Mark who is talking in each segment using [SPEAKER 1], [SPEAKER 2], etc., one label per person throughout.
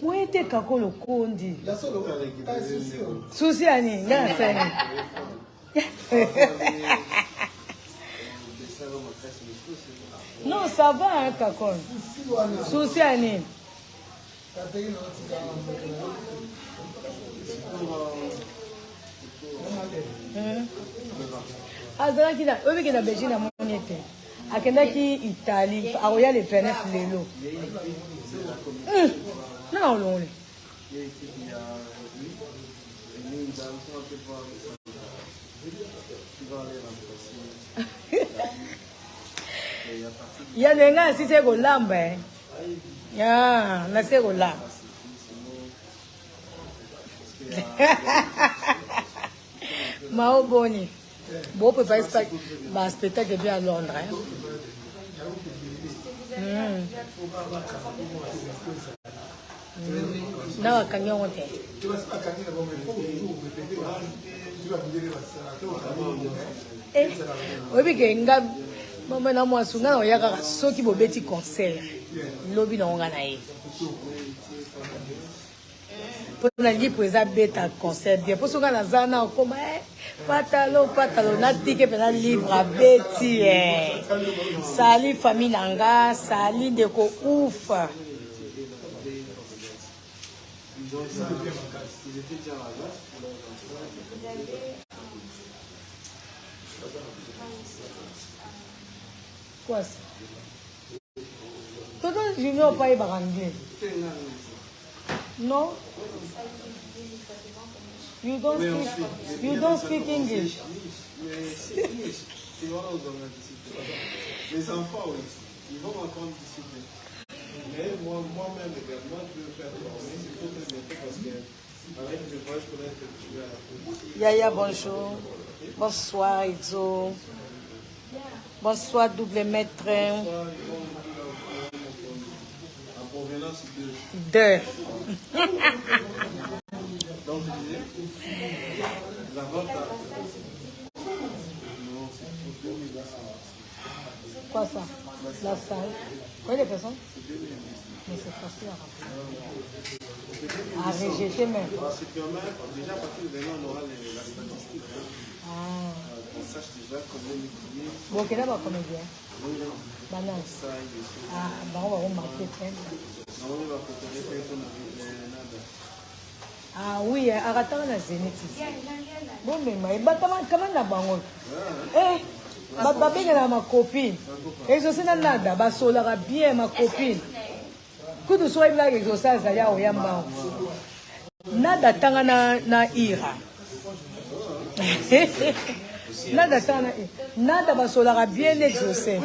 [SPEAKER 1] Moye te kako lokondi. Susi ya nini? Nga nasali nini? Non, ça va hein, Kakol. Susi ya nini? Azalaki na oyebiki na Belgique na moni ete akendaki Italie akoya le 29 lelo. Nana olongoli. Ya ndenge asisi kolamba eh. Ah, nase kolamba. Mao boni. Bo préparer ba spectacle bien à Londres hein. Na bakangi yango te. Eh, oyebi ke nga mama na mwasi nga na oya kaka soki bobeti concert lobi na ngo nga na ye mpo nalingi mpo eza beta concert bien mpo soki naza na okoma eh, patalo patalo natike mpena libre abeti eh. Sali famille na nga sali ndeko ouf. Quoi ça? Tonton Junior pas yebaka anglais. Non? You don't speak English.
[SPEAKER 2] Les enfants, oui, ils vont apprendre d'ici peu. Mais moi, moi-même également, je vais me faire former, c'est très bientôt parce que avec le voyage qu'on a effectué à la fois.
[SPEAKER 1] Yaya, bonjour. Bonsoir, Exo. Bonsoir, double maître.
[SPEAKER 2] Bonsoir, Yvonne En provenance de.
[SPEAKER 1] De.
[SPEAKER 2] Donc, je disais, la vente à. Non, c'est pour 2800.
[SPEAKER 1] Quoi ça? La salle. Combien de personnes? Mais c'est facile à remplir. À rejeter même.
[SPEAKER 2] Parce que déjà à partir de demain, on aura la statistique. Hein.
[SPEAKER 1] Ah.
[SPEAKER 2] On sache déjà combien de billets.
[SPEAKER 1] Bon, quel est le comédien? Banane.
[SPEAKER 2] Ça, il est sûr.
[SPEAKER 1] Ah, bon, on va remarquer.
[SPEAKER 2] Non, on va préparer pour qu'on arrive nada.
[SPEAKER 1] Ah oui, akataka na Zenith. Bon, mais ma ebatama kama na bango. Eh, babengana ma copine. Exaucé na nada, basolaka bien ma copine. Kutu so oyebelaka exaucé azali akoya mbango. Nada tanga na ira. Nada tanga na ira. Nada basolaka bien exaucé.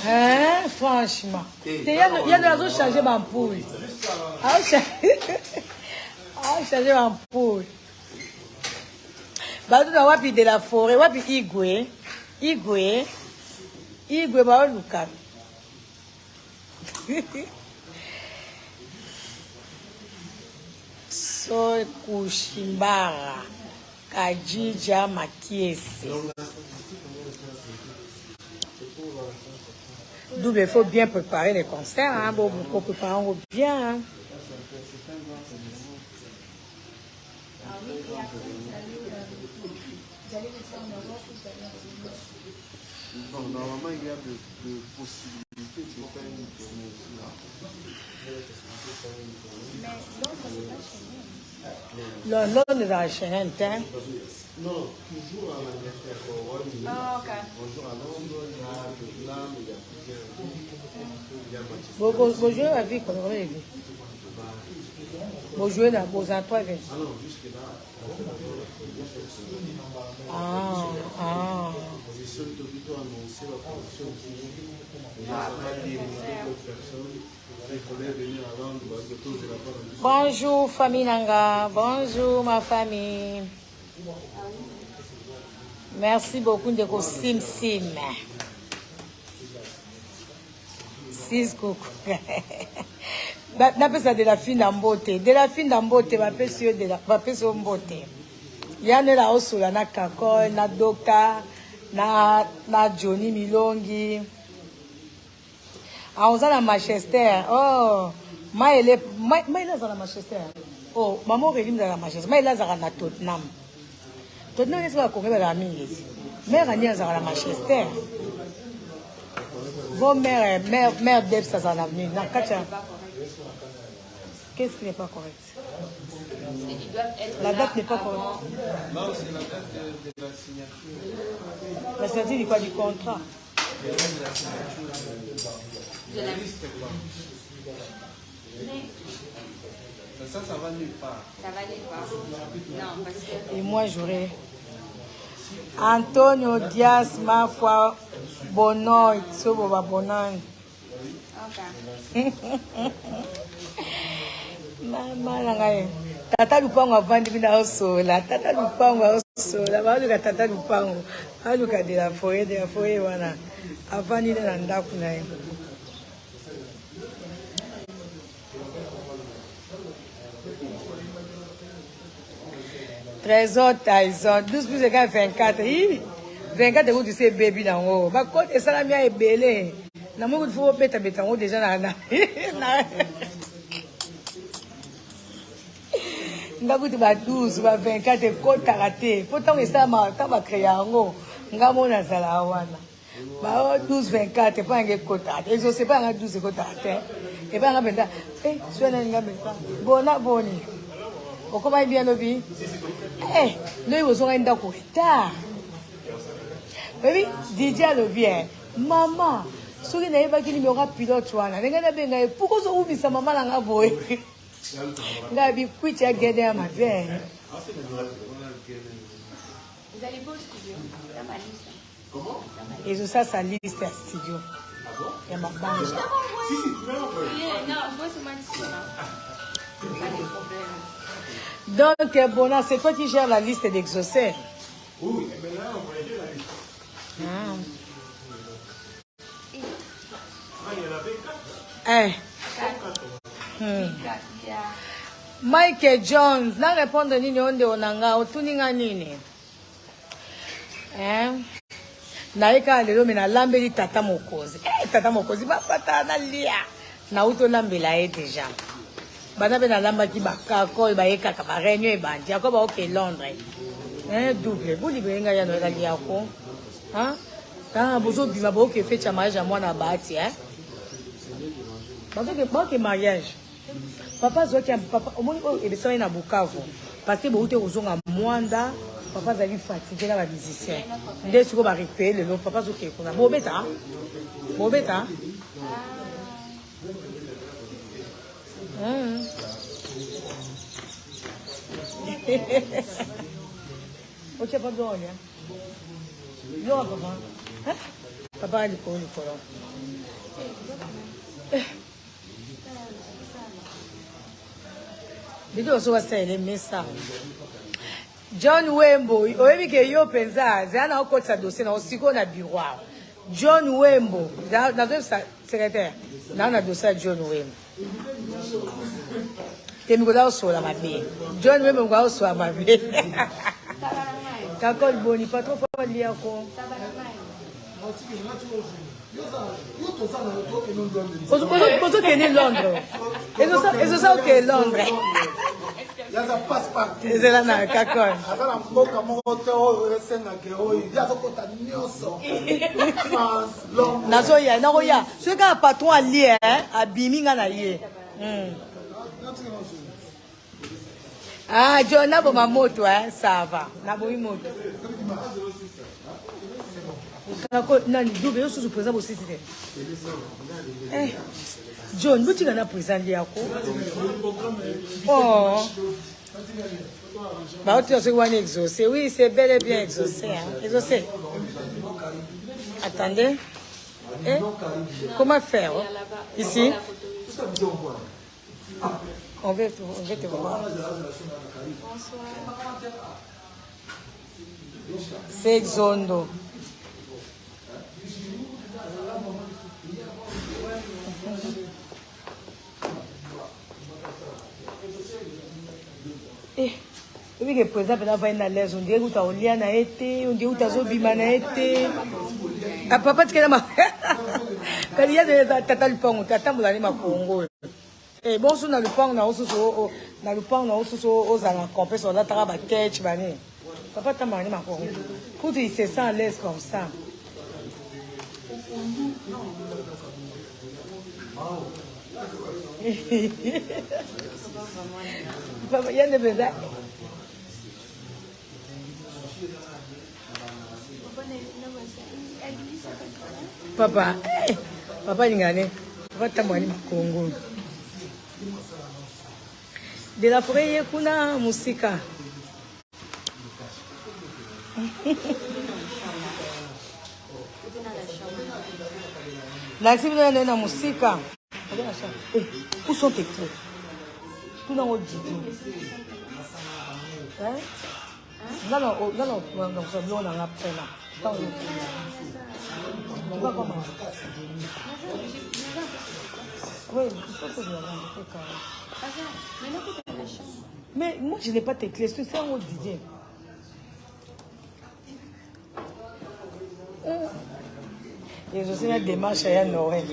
[SPEAKER 1] Hein, franchement. Te yano azo changer ba ampoule. Azo changer ba ampoule. Bato na wapi de la forêt, wapi Igwe, Igwe, Igwe baoluka. So kushimbara Kajija Makiese. Double, il faut bien préparer les concerts, hein. Bon, faut préparer bien. Hein.
[SPEAKER 3] Ah oui, et après, vous allez rester en Europe ou vous allez revenir?
[SPEAKER 2] Bon, normalement, il y a de possibilités de faire une tournée aussi là.
[SPEAKER 3] Mais Londres, c'est pas chez nous.
[SPEAKER 1] Non, Londres ezalaka Schengen te.
[SPEAKER 2] Non, toujours en Angleterre, au Royaume-Uni.
[SPEAKER 3] Ah, ok.
[SPEAKER 2] Bonjour à Londres, il y a Tottenham, il y a plusieurs villes. Il y a Manchester.
[SPEAKER 1] Bojoue ba vie combien de vie? Bojoue na bozala 3 villes.
[SPEAKER 2] Ah non, jusque-là, on fait d'abord la première chose.
[SPEAKER 1] Ah, ah.
[SPEAKER 2] C'est seul plutôt annoncé la production qui déjà ça va déranger d'autres personnes. Il fallait venir à Londres, parce que tous de la part de
[SPEAKER 1] Bonjour famille Nanga, bonjour ma famille. Merci beaucoup ndeko Sim Sim. Sis coucou. Napesa de la fille na mbote. De la fille na mbote bapesi yo de la bapesi yo mbote. Yanela osola na Kakol, na Docta, na Johnny Milongi. Ah, oza na Manchester. Oh, Maëlle, Maëlle aza na Manchester. Oh, maman Aurélie aza na Manchester. Maëlle azaka na Tottenham. Tottenham esi ba Congo bazala mingi esi. Mère Annie azaka na Manchester. Bon mère, mère, mère Debs azala na nini na kati ya Qu'est-ce qui n'est pas correct?
[SPEAKER 3] Ils doivent être
[SPEAKER 1] La
[SPEAKER 3] là
[SPEAKER 1] date n'est pas
[SPEAKER 3] avant.
[SPEAKER 1] correcte.
[SPEAKER 2] Non, c'est la date de la signature.
[SPEAKER 1] La signature du quoi? Du contrat.
[SPEAKER 2] De la signature de
[SPEAKER 3] De
[SPEAKER 2] la
[SPEAKER 3] la-
[SPEAKER 2] liste, quoi.
[SPEAKER 3] Mais
[SPEAKER 2] Mais ça, ça va nulle part.
[SPEAKER 3] ça va nulle part. Non, parce que
[SPEAKER 1] Et moi, j'aurais. Antonio Diaz, ma foi, bonoy, sobo bonoy.
[SPEAKER 3] Ok.
[SPEAKER 1] Mama na ngai. Tata Lupango avandi bino aosola. Tata Lupango aosola. Baluka Tata Lupango. Baluka de la forêt, de la forêt wana. Avandi na ndako na ye. Trésor Tyson, 12 plus égal 24. Hi! 24 ekuti se ebebi nango. Bakote esalami ya ebele. Namoni kutu fo obetabeta yango deja na na na nga kutu ba 12 ba 24 ekotaka te mpo ntango esalamaka ntango bakrea yango nga mo nazalaka wana ba 12 24 epai yanga ekotaka te exauce epai yanga 12 ekotaka te epai yanga mpenza eh, soki nani nga mpenza bona boni okomaki bien lobi eh, lobi bozongaki ndako retard oyebi didi alobi eh, mama soki nayebaki nimero ya pilote wana ndenge nabenga ye pourkoi ozowumisa mama na nga boye nga bikwiti ya gede ya mabe.
[SPEAKER 3] Vous allez pas au studio. Dans ma liste.
[SPEAKER 1] Ezosasa liste ya studio ya mabanga.
[SPEAKER 3] Yeah, non, je vois sur ma liste. hein. Pas de problème.
[SPEAKER 1] Donc eh, bona, c'est toi qui gères la liste d'exaucés.
[SPEAKER 2] Oui, mais là, on voyait la liste.
[SPEAKER 1] Ah.
[SPEAKER 2] Ah, il y en avait quatre.
[SPEAKER 1] Eh.
[SPEAKER 3] Quatre, yeah.
[SPEAKER 1] Michael Jones, na répondre nini oyo ndeko na nga otuni nga nini eh? Naye kaka lelo me nalambeli tata mokonzi eh, tata mokonzi bapata nalia nauti olambela ye deja banda mpe nalambaki bakako oyo baye kaka bareunion ebandi ako baoke Londres eh, double bolibele ngai ya noela liako ah, bozobima baoke feti ya mariage ya mwana bahati eh? Bazoke baoke mariage papa azwaki ya papa omoni oyo ebesamaki na Bukavu parce que bouti kozonga Mwanda, papa azali fatigue na bamusicien nde sikoyo barécupéré lelo papa azokee kuna bobeta bobeta. Otia pa biloko olia biloko papa. Hein? Papa likolo likolo. Bino baso basalele mesa. John Wembo, oyebi ke yo mpenza zala na okotisa dossier na osikoyo na bureau awa. John Wembo, nazoyebisa secrétaire naa na dossier ya John Wembo te mikolo aosola mabe. John Wembo mikolo aosola mabe. Kakol boni patron fo aliako. Bozokende Londres, ezosa oke Londres.
[SPEAKER 4] Yaza passe-partout.
[SPEAKER 1] Ezala na kakol.
[SPEAKER 4] Aza na mboka moko te oyo esengaka oyo ye azokota nyonso, France, Londres.
[SPEAKER 1] Nazoya, nakoya soki kaka patron alie abimi nga na ye. Ah, John, naboma moto, hein, ça va. Nabomi moto. Kako, nani, double, yo susu président bosisi te. Eh, John, botika na président liako. Oh. Bah, tu as wana exaucé. Oui, c'est bel et bien exaucé. Hein. Exaucé. Attendez. Eh? Comment faire? Oh? Ici? On veut te voir. C'est Xondo. Eh, oyebi ke président mpena avandi na l'aise, on dirait kuta olia na ye te, on dirait kuta azobima na ye te. Ah, papa tikela ma Kadi ya tata lupango te atambola ne makongo. Eh bonso na lupango na osusu na lupango na osusu ozala complexe olataka ba ketch ba nini. Papa atambola ne makongo. Kutu il se sent à l'aise comme ça. Papa ya nde mpenza Papa, eh, papa alingaka ne papa tambola ne makongo de la forêt ye kuna mosika. Lakisi bino nde na mosika. Eh, où sont tes clés? Tuna ngo Didi. Hein? Nga na nga na na kozwa biloko na nga pena. Ntango Tu vas comment? Oui, il faut que je la quand même. Mais moi, je n'ai pas tes clés. C'est ça, Didier. Ezosala na démarche ya Noël.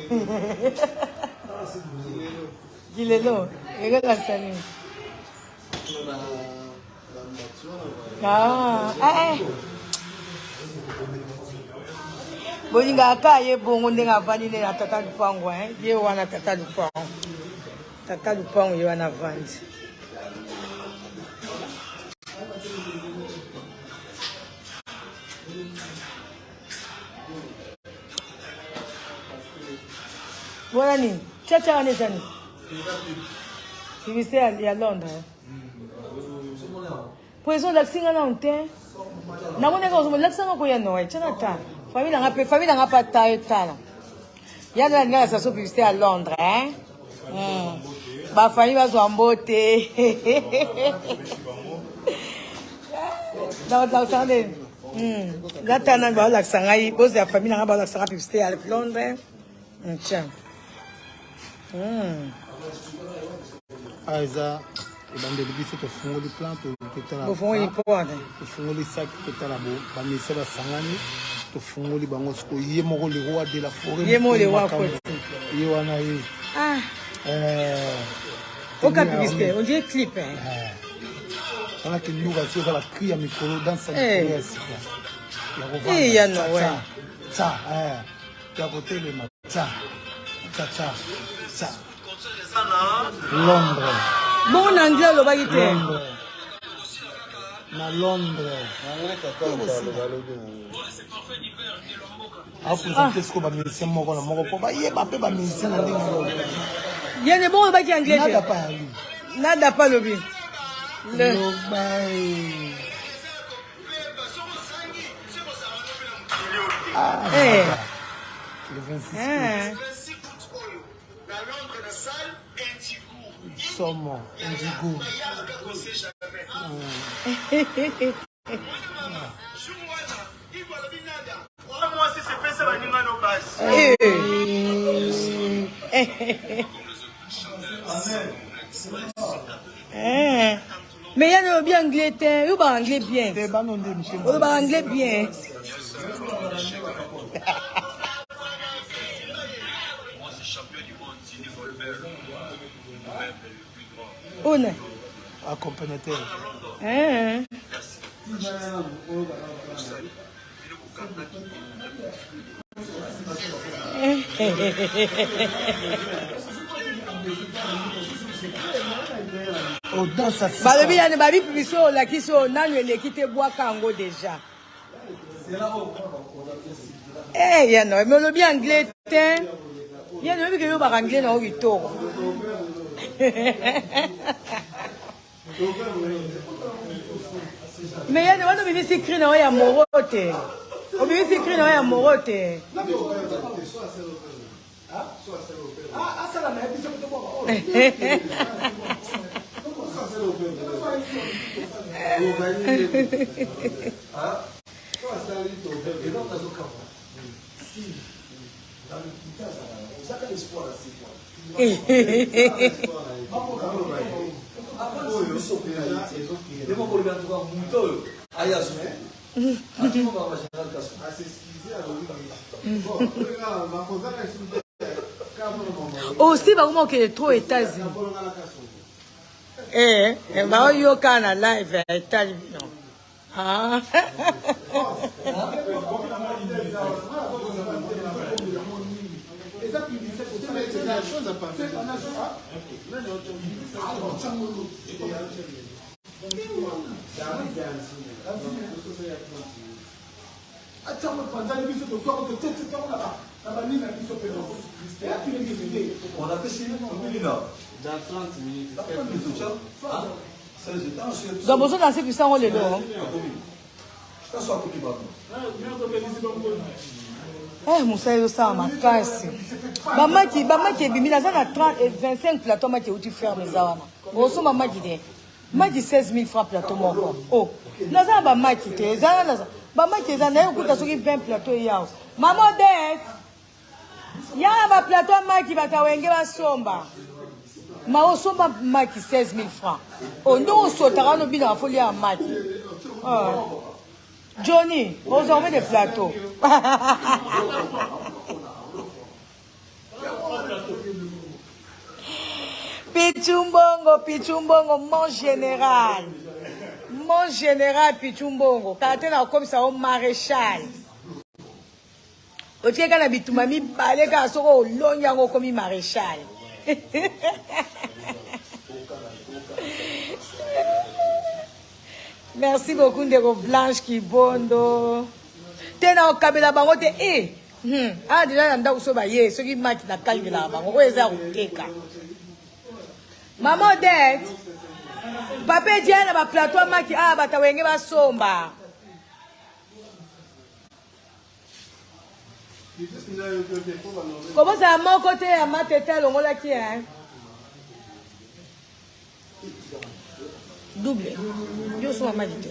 [SPEAKER 1] Kilelo, ekolakisa nini? Ah, eh. Bolingaka ka ye bongo ndenge avandi nde na tata lupango hein? Ye wana tata lupango, tata lupango ye wana avandi. Wana nini chacha wana eza nini? Publicité ya Londres. Po ezo lakisi nga nanu te. Namoni eza ozomona lakisa nga koya Noël. Tiana ta. Famille nanga pe famille nanga pa ta tala. Ya na nga sa so publicité ya Londres hein. Ba famille bazwa mbote. Nakosanga nde nata nani baolakisa ngai bozela famille nanga baolakisa nga publicité ya Londres. Tiens.
[SPEAKER 4] Awa eza ebandeli biso tofungoli plan totala
[SPEAKER 1] Bofungoli porte.
[SPEAKER 4] Tofungoli sac totala bo bamise basangani tofungoli bango sikoyo ye moko le roi de la forêt.
[SPEAKER 1] Ye moko le roi
[SPEAKER 4] makambo.
[SPEAKER 1] akoti.
[SPEAKER 4] Ye wana ye.
[SPEAKER 1] Ah,
[SPEAKER 4] Eh,
[SPEAKER 1] aucun publicité, on dirait clip hein.
[SPEAKER 4] Wana kinduka soki eza bacri ya mikolo danse ya
[SPEAKER 1] Eh.
[SPEAKER 4] mikolo ya sika ya kovanda.
[SPEAKER 1] Eh, ya
[SPEAKER 4] Tsa,
[SPEAKER 1] Noël.
[SPEAKER 4] tsa, tsa, eh. Ya kotelema tsa tsa tsa tsa Londres.
[SPEAKER 1] Bongo na anglais olobaki te.
[SPEAKER 4] Londres na Londres apresente sikoyo bamusicien moko na moko mpo bayeba mpe bamusicien na ndenge oyo.
[SPEAKER 1] Yene bongo olobaki anglais
[SPEAKER 4] Nada
[SPEAKER 1] te.
[SPEAKER 4] pa yali.
[SPEAKER 1] Nada pa lobi. Le.
[SPEAKER 4] Loba eh. Ah,
[SPEAKER 1] Eh.
[SPEAKER 4] le 26
[SPEAKER 1] Ah.
[SPEAKER 4] août, somo indigo.
[SPEAKER 1] Eh. Eh. Mais yana olobi anglais te, yo ba anglais bien.
[SPEAKER 4] Te bano nde mitema.
[SPEAKER 1] Olobaka anglais bien. Ona.
[SPEAKER 4] Accompagnateur.
[SPEAKER 1] Eh.
[SPEAKER 4] Odansa sika.
[SPEAKER 1] Balobi yani babi biso olakisi oyo nanu eleki te bwaka yango deja. Eh, yana mais olobi anglais te. Yana oyebi ke yo baka anglais na yo kitoko. Mais yana wana obimisi cri na yo ya moro te. Obimisi cri na yo ya moro te. Aussi bakoma kokende trop États-Unis. Eh, eh baoyoka na live ya etali bino. Ah.
[SPEAKER 4] Atiango epanzani biso tozwako totietiango na banini na biso mpe ya publicité.
[SPEAKER 5] On a fait chez Lina.
[SPEAKER 2] Dans 30 minutes.
[SPEAKER 1] Donc bozo danse bisa yango lelo. Eh, mosala ezosala makasi bamaki bamaki ebimi naza na 30 25 plateau maki euti ferme eza wana osomba maki te maki 16 000 francs plateau moko oh naza na bamaki te eza naza bamaki eza naye okuta soki 20 plateau eyawa mama odette ya na baplateau ya maki bato ya wenge basomba ma osomba maki 16 000 francs o oh, ndenge osotaka wana obinaka fo lia maki oh. Johnny ozwa combien de plateau Pichu Mbongo, Pichu Mbongo, mon général. Mon général Pichu Mbongo. Kala te na okomisa yo maréchal. Otie kaka na bitumba mibale kaka soki olongi yango okomi maréchal. Merci beaucoup ndeko Blanche Kibondo. Te na okabela bango te eh. Hmm. Ah deja na ndako so baye soki maki na kalgelaka bango oyo eza ya koteka. Mama Odette, papa edia na ba plateau maki ah bata wenge basomba. Kobozala moko te ya matete alongolaki hein. Double. Yo osomba maki te.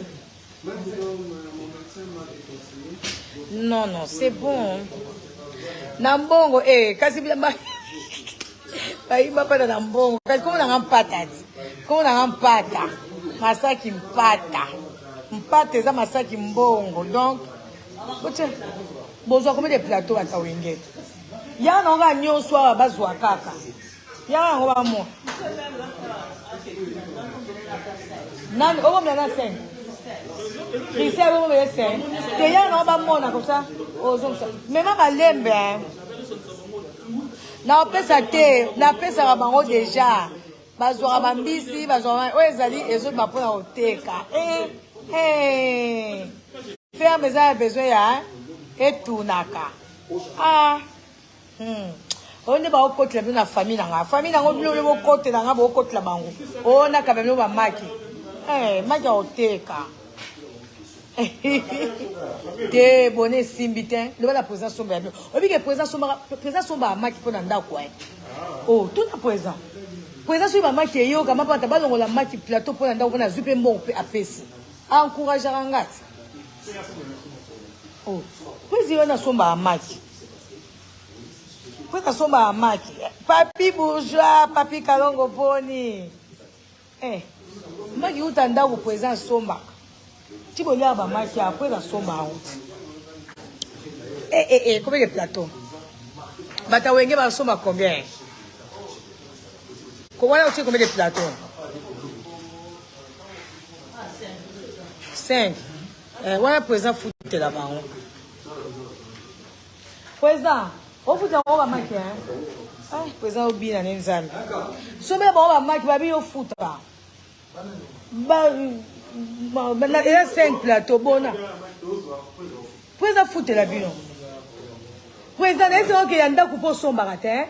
[SPEAKER 1] Non, non, c'est bon. Na mbongo, eh, kasi bilamba. Bayimba pata na mbongo. Kasi komona nga mpata ti. Komona nga mpata. Masaki mpata. Mpata eza masaki mbongo. Donc, botia. Bozwa combien de plateau ata wenge? Ya na nga nyonso awa bazwa kaka. Ya yango ba mwa. Nani okomela na scène? Christian okomela scène. Te ya na ba mona comme ça. Ozongisa. Mema malembe hein. Naopesa te, napesaka bango deja. Bazwaka bambisi, bazwaka oyo ezali ezobima mpona koteka. Eh, eh. Ferme eza ya besoin ya etunaka. Ah. Oyo nde baokotela bino na famille na nga. Famille na ngo bino bino bokotela nga bokotela bango. Oyo nakaba bino bamaki. Eh, maki ya koteka. Te bone esimbi te. Loba na président somba ya bino. Oyebi ke président sombaka président sombaka maki mpo na ndako eh. Oh, tuna président. Président soki bamaki eyoka mapata balongola maki plateau mpo na ndako mpo nazwi mpe mbongo mpe apesi. Encourageaka nga ti. Oh, président wana asombaka maki. Mpo nasombaka maki. Papi bourgeois, papi kalongo boni. Eh, maki uta ndako président asombaka. Ti boliaka bamaki après asomba yango. Eh, eh, eh, combien de plateau? Bata wenge basomba combien? Wana otie combien de plateau? 5. Eh, wana président futela bango. Président, ofuta bango bamaki hein? Ah, président obina ne nzambe. Sombela bango bamaki babi ofuta. Ba eza 5 plateau bona. Président futela bino. Président nayesi oke ya ndako mpo osombaka te hein?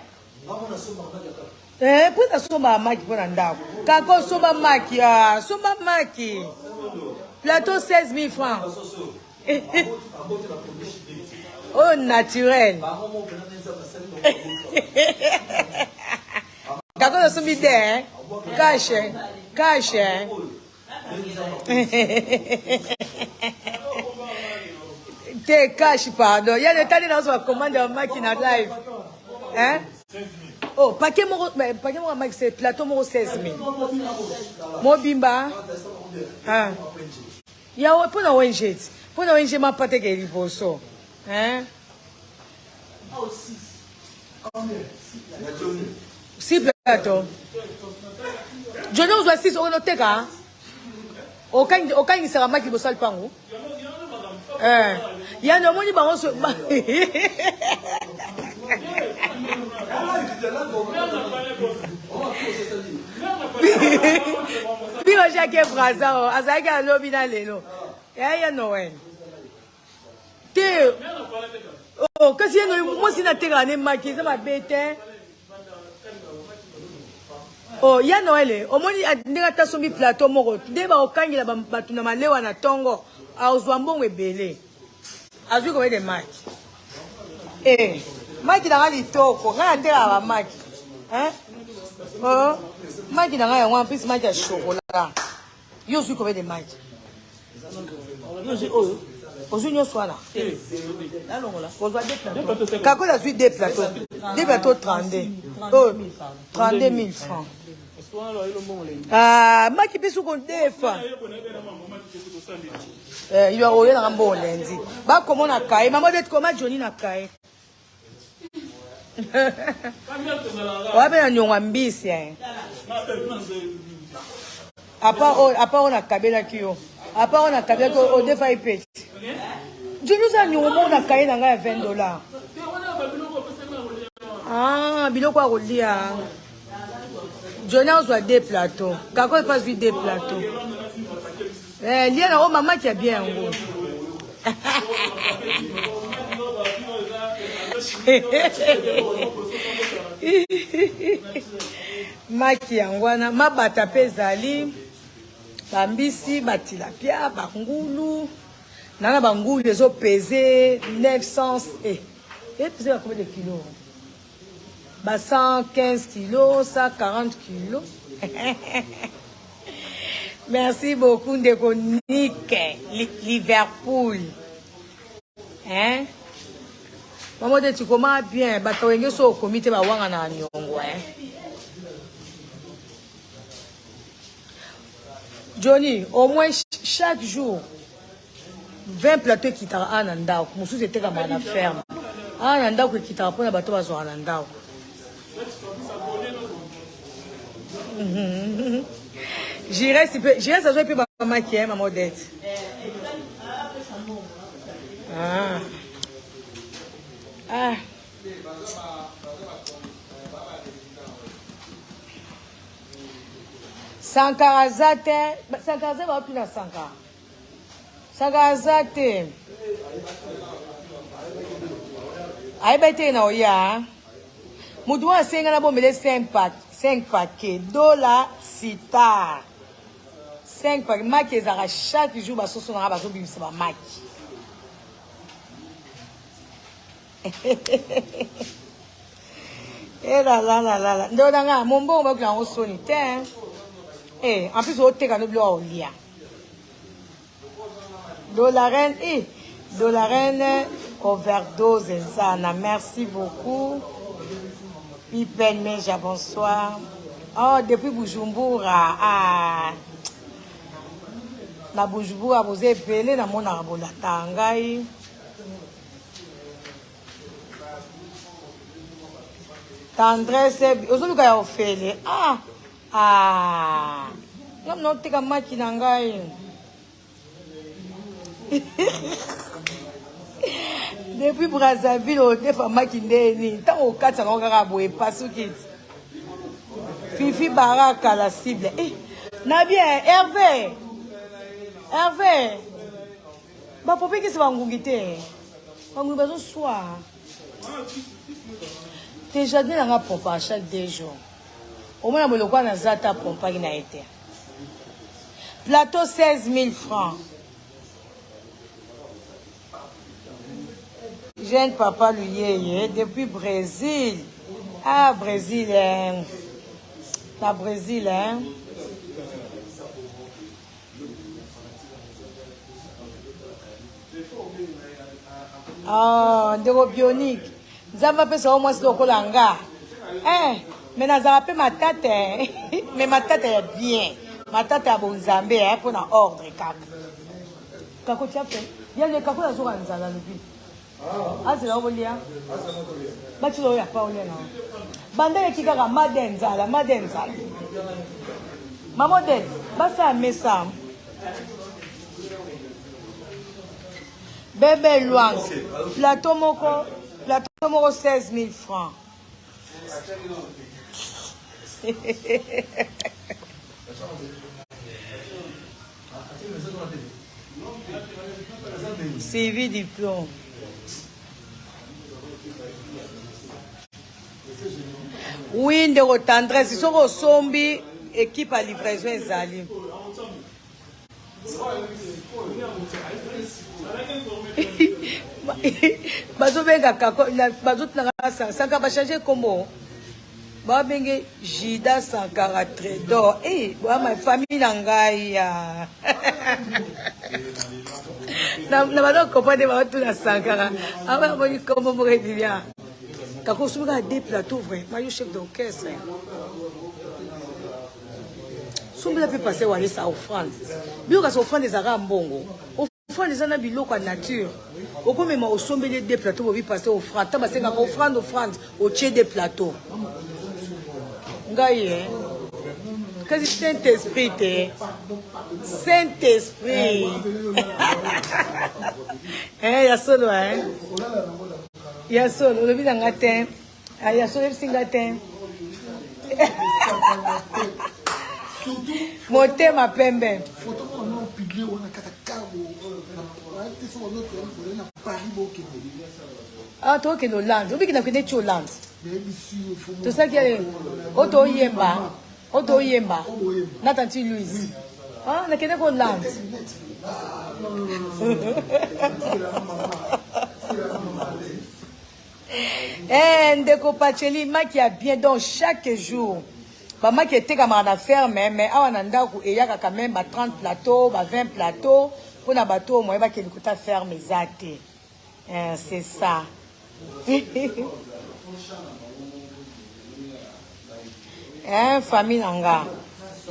[SPEAKER 1] Eh, mpo nasombaka maki mpo na ndako. Kaka osomba maki, ah, somba maki. Plateau 16 000 francs. Oyo naturel. Kaka osombi te, hein? Cash, cash. Hein? Te cash pardon. Ya letali na ozwa commande ya maki na live. Hein? Oh, paquet moko, paquet moko maki c'est plateau moko 16 000. Mobimba. Hein? Ya mpo na ONG ti. Mpo na ONG mapata ke liboso. Hein? Si plateau. Johnny ozwa 6 okono oteka. Okangi okangisaka maki liboso ya lipango. Eh. Yana omoni bango so Bino Jacques Braza oh, azalaki alobi na lelo. Ya ya Noël. Te. Oh, kasi ye mwasi natekaka ne maki eza mabe te. Oh, ya Noël, omoni ndenge ata sombi plateau moko nde bakokangela bato na malewa na ntongo azwa mbongo ebele azwi combien de maki eh maki na nga litoko ngai natekaka bamaki hein? Oh, maki na ngai yango en plus maki ya chocolat Yo ozwi combien de maki? Yo ozwi oyo? Ozwi nyonso wana? Ozwa deux plateaux. Kakola azwi deux plateaux. Deux plateaux 32. Oh, 32 000 francs. Ah, maki biso kodefa. Eh, yo oyo na mbongo lundi. Ba komona kaye. Maman det koma Johnny na kaye. Oya mpe na niongo ya mbisi eh. Apa oyo nakabelaki yo, apa oyo nakabelaki yo odefa ye peti joni oza niongo moko na kaye na ngai ya 20 dollar. Ah, biloko ya kolia. Joni azwa deux plateau, kako epe azwi deux plateau. Eh, lia na oyo mamaki ya bien yango. Maki yango wana mabata mpe ezali bambisi batilapia bangulu nana bangulu ezopese 900 eh, epese ba combien de kilo ba 115 kilo 140 kilo. Merci beaucoup ndeko Nick Liverpool hein. Maman de tu koma bien bato wenge so okomi te bawanga na nyongo hein. Johnny au moins chaque jour 20 plateau ekitaka awa na ndako, mosusu etekamaka na ferme. Awa na ndako ekitaka mpona bato bazwaka na ndako. Jires mpe Jires azwaki mpe bamaki eh, mama Odette. Ah. Ah. Sankara aza te, Sankara aza baotuna Sankara. Saka aza te. Ayebaki te na oya. Moto wana asenga na bombele 5 paquet dola sitar. 5 paquet maki ezalaka chaque jour basoso nanga bazobimisa bamaki. Elalalala ndeko na nga mombongo bakila yango soni te. Eh, en plus oteka no biloko ya kolia. Dolaren, eh, Dolaren overdose Nzana, merci beaucoup. Pipen Meja, bonsoir. Oh, depuis Bujumbura. Ah. Na Bujumbura, boza ebele namonaka bolata ngai. Tendresse, ozoluka ya ofele. Ah. Ah, nga mna oteka maki na ngai. Depuis Brazzaville otefa maki ndeni ntango okatisa nango kaka boye epasuki Fifi Baraka la cible eh, na bien Hervé Hervé bapopekisi bangungi te bangungi bazoswa te jardin nanga pompa chaque deux jours Omona boye lokola naza ata pompaki na ye te. Plateau 16 000 francs. Jeune papa Luyeye depuis Brésil. Ah Brésil hein. La Brésil hein. Ah, ndeko bionique nzambe apesa yo mwasi lokola nga eh, me nazala mpe matata eh. Me matata ya bien matata ya bonzambe eh, mpo na ordre kaka kako tia pe yande kako azoka nzala lobi. Azela okolia. Batila oyo apa olia na. Banda eleki kaka made nzala, made nzala. Mama Odette, basala mesa. Bebe Luang, plateau moko, plateau moko 16 000 francs. Suivi diplôme. Oui, ndeko tendresse, soki osombi équipe ya livraison ezali. Bazobenga kako, bazotunaka saka ba changer kombo. Babenge Judas Sankara Tredor. Eh, hey, ma famille na ngai ya. Na na bado comprendre ba tout na Sankara. Aba boni kombo moko ebibia. Kako soki deux plateaux vraiment yo chef d'orchestre. Sombela pe passer walesa offrande. Biloko kasi offrande ezalaka mbongo. Offrande eza na biloko ya nature. Okomema osombeli deux plateaux bobi passer offrande. Tant basengaka offrande offrande otie deux plateaux. Ngai eh. Kasi Saint Esprit te. Saint Esprit. Eh ya solo eh. Ya solo olobi na nga te. Ah, ya solo oyebisi nga te. Motema pembe.
[SPEAKER 4] Photo moko na publier wana kaka kabo te soki ozo na Paris bokende.
[SPEAKER 1] Ah tokende Hollande. Obiki na kende ti Hollande. Tosalaki oyo toyemba oyo toyemba na tanti Louise. Ah nakende ko Hollande. Eh, ndeko Pacheli, maki ya bien donc chaque jour bamaki etekamaka na ferme mais awa na ndako eyaka quand même ba 30 plateau ba 20 plateau mpona bato oyo moye bakende kota ferme eza te eh, c'est ça. Eh, famille na nga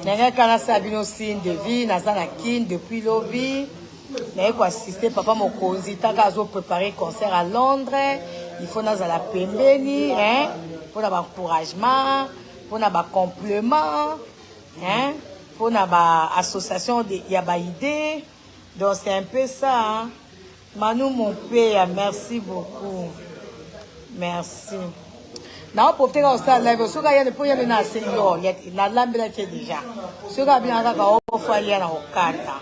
[SPEAKER 1] ndenge kaka nasala bino signe de vie naza na kin depuis lobi naye koassiste papa mokonzi taka azoprépare concert à londres il faut nazala pembeni hein, mpona baencouragement mpona bacomplement hein, mpona baassociation ya baidée donc c'est un peu ça hein. Manu mon père, merci beaucoup. Merci. Na profiter ka osala live soki ayane mpo yane na asengi yo olia te nalambelaki ye déjà soki abina kaka ofo alia na kokata.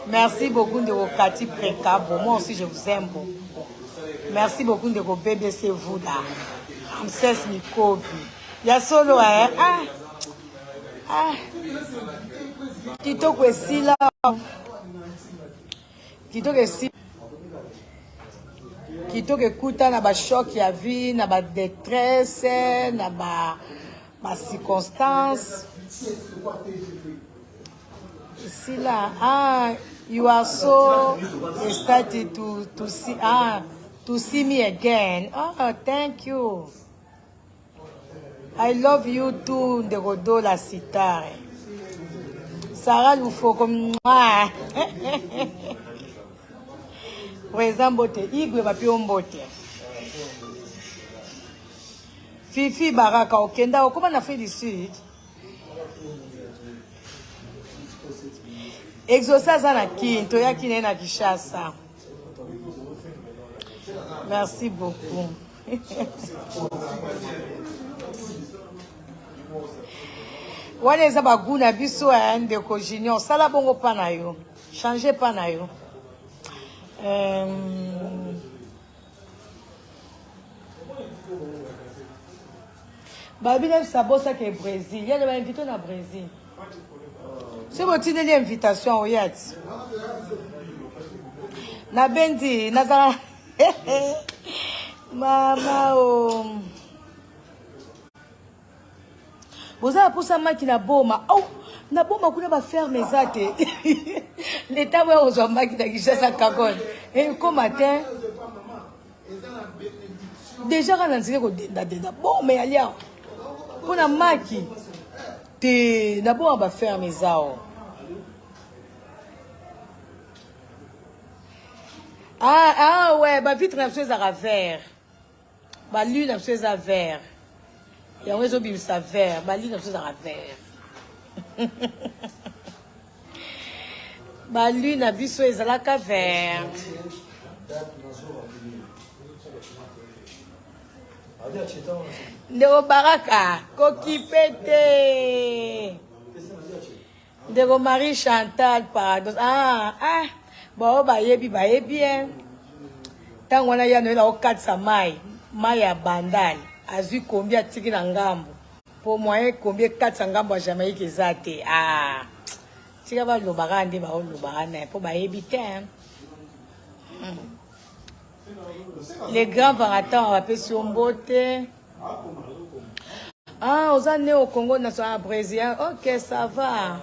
[SPEAKER 1] Merci beaucoup ndeko Kati Prekabo, moi aussi je vous aime beaucoup. Merci beaucoup ndeko BBC Vuda. Ramsès Mikobi. Ya solo eh? Ah. Ah. Kitoko esila. Kitoko esi kitoko ekuta na ba choc ya vie na ba détresse na ba ba circonstances esila. Ah, you are so excited to see, ah, to see me again. Oh, thank you. I love you too, ndeko Dola Sitare. Sarah Lufoko, mwah. Président Mbote, Igwe bapi yo Mbote. Fifi Baraka, okenda okoma na Afrique du Sud. Exaucé aza na Kin, toyaki na ye na Kinshasa. Merci beaucoup. Wana eza bagu na biso ya ndeko Junior, sala bongo pa na yo, change pa na yo. Babi na biso abosaka e Brésil, yale ba invité na Brésil. Soki botindeli invitation oyati. Na bendi nazala mama o boza na mposa maki na boma au na boma kuna baferme eza te leta boya kozwa maki na Kinshasa kakone ekoma te deja kaka na nzela kodendadenda boma eyali awa mpo na maki te na boma baferme eza o. Ah, ah ouais, ba vitre na biso ezalaka vert. Ba lune na biso eza vert. Yango ezobimisa vert. Ba lune na biso ezalaka vert. Ba lune na biso ezalaka vert. Ndeko Baraka, kokipe te. Ndeko Marie Chantal pardon. Ah, ah. Bao bayebi bayebi hein. Tango wana ya Noël akokatisa mai, mai ya bandal. Azwi kombi atiki na ngambo. Po moyen kombi ekatisa ngambo ya Jamaïque eza te. Ah. Tika balobaka nde baolobaka naye po bayebi te hein. Hmm. Les grands varatans bapesi yo mbote. Ah, oza né au Congo national brésilien. Ok, ça va.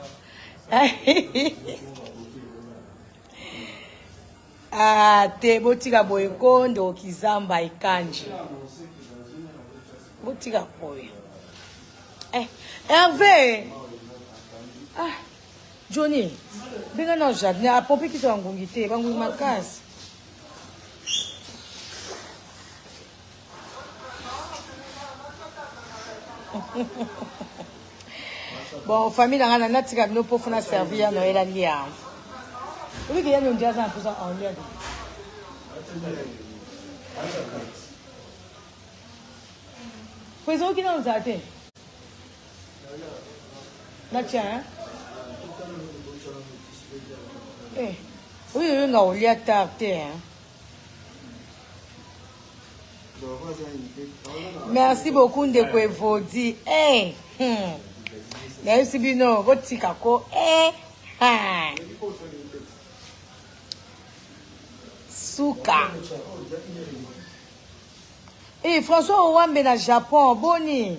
[SPEAKER 1] ah, te botika boye ko ndeko kizamba ekanji. Botika boye. Eh, Hervé. Ah, Johnny, benga na jardin apompe kiso ya ngungi te, bangungi makasi. Bon, famille na nga natika bino mpo fona servir ya Noël alia. Oyebi ke ya Noël aza na mposa alia te. Po ezoki na nzala te. Natia hein? Eh, oyo oyo nga olia tard te hein? Merci beaucoup ndeko Evodi. Eh, hmm. Nayebisi bino botika ko eh. Ha. Suka. Eh, François Owambe na Japon, boni.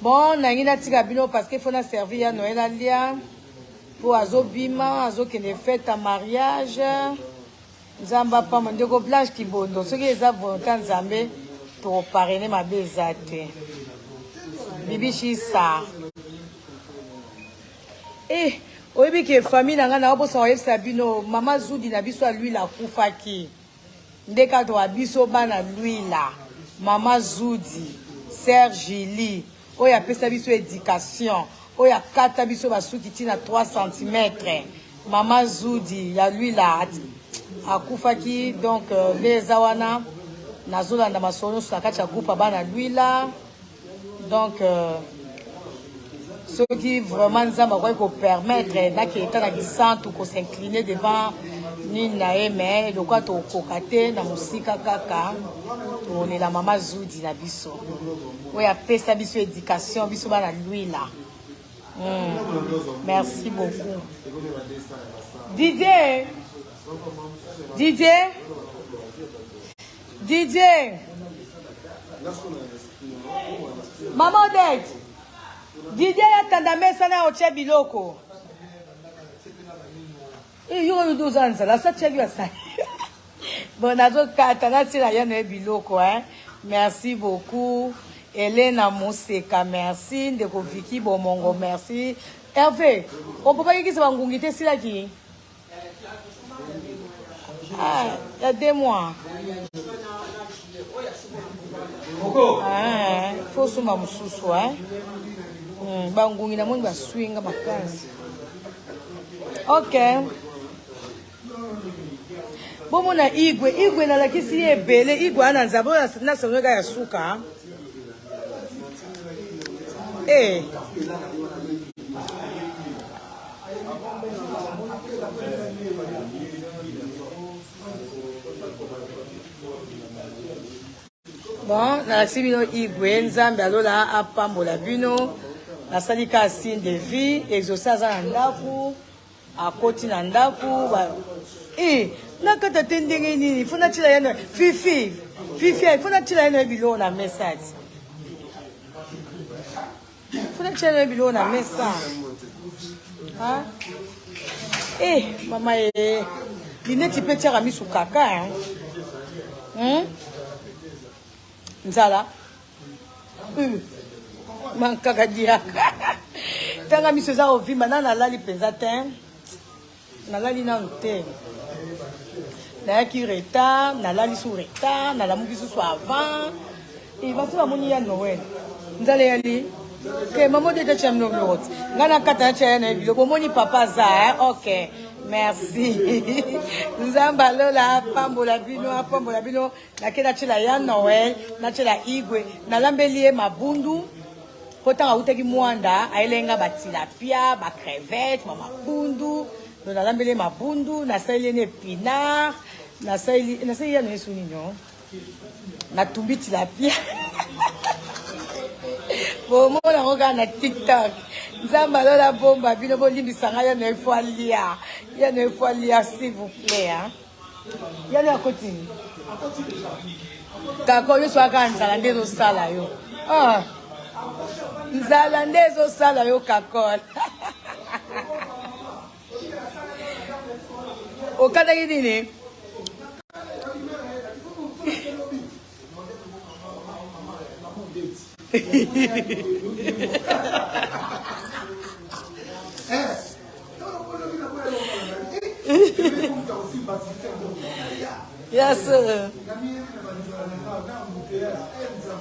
[SPEAKER 1] Bon, nangi natika bino parce que faut na servir ya Noël alia po azobima azokende fête ya mariage. Nzambe apamba ndeko Blanche Kibondo, soki eza volonté ya Nzambe tokoparene mabe eza te. Bibi Shisa. Eh, oyebi ke famille na ngai naobosa koyebisa bino mama Zudi na biso ya Luila akufaki. Nde kaka wa biso bana Luila, mama Zudi, Sœur Julie, oyo apesa biso education, oyo akata biso basuki ti na 3 cm. Mama Zudi ya Luila akufaki, donc euh, nde eza wana nazolanda masolo nyonso na kati ya groupe ya bana Luila. Donc euh, soki vraiment nzambe akoki kopermettre nakende na kisantu kosincline devant nini na ye mais lokola tokokoka te na mosika kaka tokolela mama zudi na biso oyo apesa biso éducation biso bana luila mm. Merci beaucoup Didier. Didier, Didier. Mama Odette, Didier atanda mesa na otie biloko. Eh, yo oyo oza nzala, asa tiaki basali. Bon, nazokata natiela ya na ye biloko hein. Merci beaucoup. Elena Moseka, merci. Ndeko Vicky Bomongo, merci. Hervé, opopaki kisa bangungi te esilaki? Ah, il y a 2 mois. Ah, faut osomba mosusu hein. Bangungi namoni baswinga makasi. Ok. Bomona igwe, igwe nalakisi ye ebele, igwe wana nzambe oyo nasongoka ya suka. Eh. Bon, nalakisi bino igwe, nzambe alola apambola bino. Nasali ka signe de vie, exaucé aza na ndako, akoti na ndako ba eh nakata te ndenge nini fo natila ye na fifi fifi fo natila ye na biloko na mesa ti fo natila ye na biloko na mesa. Ah eh mama ye lineti mpe tiaka misu kaka hein? Nzala. Mankaka diaka. Tanga miso eza kovimba na nalali mpenza te. Nalali nanu te. Nayaki retard, nalali su retard, nalamuki susu avant. E bato bamoni ya Noël. Nzala eyali ke mama odeta tia mino biloko ti ngai nakata natia ya na ye biloko omoni papa aza eh? Ok, merci. Nzambe alola apambola bino, apambola bino. Nake natiela ya Noël, natiela Igwe, nalambeli ye mabundu mpo ntango awutaki mwanda ayelaki nga batilapia, bacrevette, bamabundu. Donc nalambeli ye mabundu, nasaleli ye na epinard, nasaleli nasaleli ya noye su nini o natumbi tilapia. Bomona yango kaka na TikTok. Nzambe alola bomba bino, bolimbisa ngai ya noye fo alia, ya noye fo alia s'il vous plaît hein. Yani akoti kako nyonso aka nzala nde ezosala yo. Ah. Nzala nde ezosala yo kakol. Okataki nini? Yes.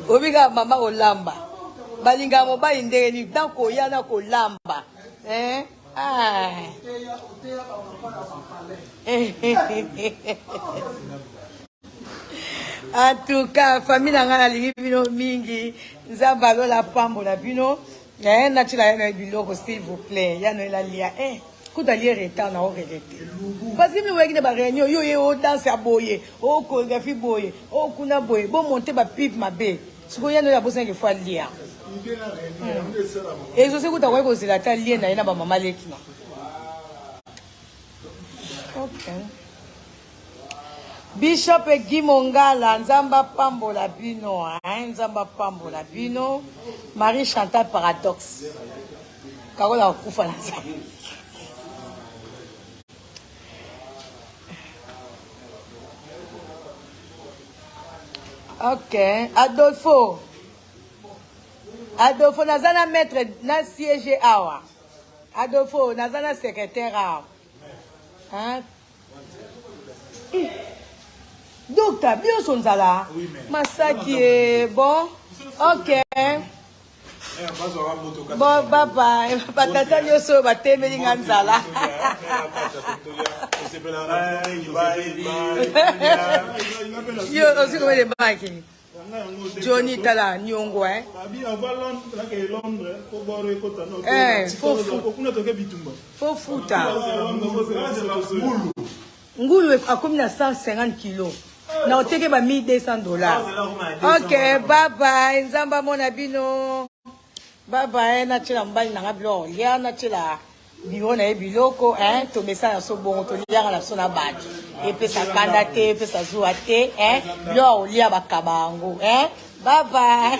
[SPEAKER 1] Obika mama kolamba. Balinga mobali ndenge nini? Na koya na kolamba. Eh? Ah. En tout cas, famille na ngai nalingi bino mingi. Nzambe alola pambola bino. Eh, natila ya na biloko s'il vous plaît. Ya noela lia. Eh, kuta lie retard na o regretter. Parce que mi weki na ba réunion yo ye o danse ya boye, o chorégraphie boye, o kuna boye, bo monter ba pipe mabe. Sikoyo ya noela bosana ke faut alia. Exaucé kuta koki kozela ata lie na ye na ba mama leki na. Okay. Bishop Guy Mongala, Nzambe apambola bino, hein? Nzambe apambola bino. Marie Chantal Paradoxe. Kakola kufa na Nzambe. Ok, Adolfo. Adolfo naza na maître na siège awa. Adolfo naza na secrétaire awa. Hein? Docteur, bionso nzala. Masaki eh, bon. Ok. Bon, bye bye. Batata nyonso batemeli nga nzala. Yo ozwi komele maki. Johnny tala niongo eh. Eh, faut futa. Ngulu akomi na 150 kilos. Na oteke ba $1200. Ok, bye bye. Nzambe amona bino. Bye bye, natiela mobali na nga biloko lia, natiela biro na ye biloko hein, tomesana na biso bongo, toliaka na biso na bato, epesa kanda te, epesa zuwa te hein, biloko ya kolia bakaba yango hein. Bye bye.